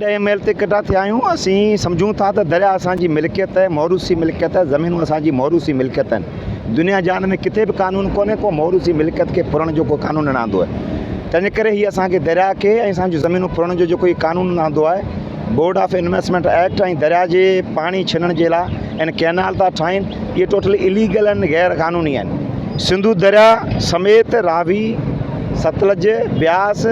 ڏهين ميل تي ڪٺا ٿيا آهيون. اسين سمجهون ٿا ته درياء اسان جي ملڪيت آهي، موروثي ملڪيت آهي، زمينون اسان جي موروثي ملڪيت آهن. دنيا جهان ۾ ڪٿي به قانون ڪونهي ڪو موروثي ملڪيت کي ڦرڻ جو ڪو قانون نه آندو آهي. تنهن ڪري هي اسان کي درياء کي ۽ اسان جون زمينون ڦرڻ جو جيڪو هي قانون آندو آهي بورڊ آف انويسٽمينٽ ايڪٽ ۽ درياء جي پاڻي ڇنڻ جي لاء ان ڪئنال ٿا ٺاهين اهي ٽوٽلي اليگل آهن غير قانوني آهن. سنڌو درياء سميت راوي، ستلج، بياس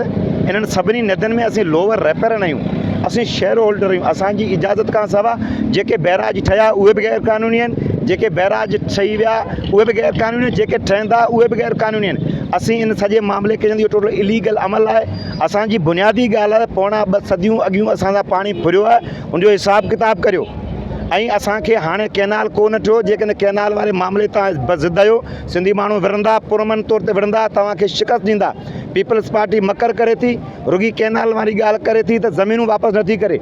انهن سڀني ندين ۾ اسين لوئر ريپرن آهيون، اسين شيئر هولڊر آهيون، اسان جي اجازت کان سوا جيڪي بئراج ٺهيا اهي به غير قانوني آهن، جيڪي بئراج ٺهي ويا اهي به غير قانوني آهن، جيڪي ٺهندا اهي به غير قانوني آهن. اسين ان سڄي معاملي کي چوندي اهو ٽوٽل اليگل عمل آهي. اسان جي بنيادي ڳالهه آهي پوڻا ٻه صديون اڳيون اسان سان پاڻي ڦريو آهي ان جو حساب ڪتاب ڪريو ۽ اسان کي هاڻي ڪئنال ڪو نه ٺهيو جيڪڏهن ڪئنال واري معاملي تان بضد آهيو سنڌي ماڻهو وڙهندا پرامن طور تي وڙهندا توهان کي شڪست ڏيندا پيپلز پارٽي مڪر ڪري ٿي رڳي ڪئنال واري ڳالهه ڪري ٿي ته زمينون واپس نٿي ڪري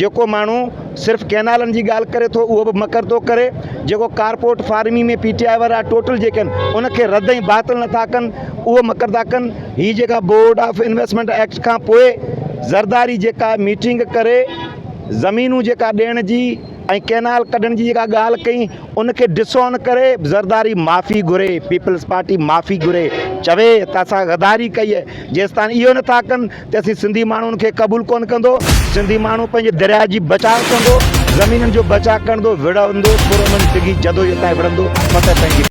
جيڪو ماڻهو صرف ڪئنالن جي ڳالهه ڪري ٿو اهو به مڪر ٿو ڪري جيڪو ڪارپورٽ فارمي ۾ پي ٽي آء وارا ٽوٽل جيڪي آهن ان کي رد ۽ باطل نٿا ڪن اهو مڪر ٿا ڪن هي جيڪا بورڊ آف انويسٽمينٽ ايڪٽ کان پوء زرداري جيڪا ميٽنگ ڪري زمينون جيڪا ڏيڻ جي ۽ ڪئنال ڪڍڻ جي جيڪا ڳالهه ڪئي ان کي ڊس آن ڪري زرداري معافي گهري پيپلز پارٽي معافي گهري چوي ته اسان غداري ڪئي آهي جيستائين اهو نٿا ڪن ته اسين سنڌي ماڻهن کي قبول ڪونه ڪندو سنڌي ماڻهو پنهنجي درياء جي بچاء ڪندو زمينن جو بچاء ڪندو وڙهندو پرامن ڊگهي جدوجهد تائين وڙهندو فتح پنهنجي.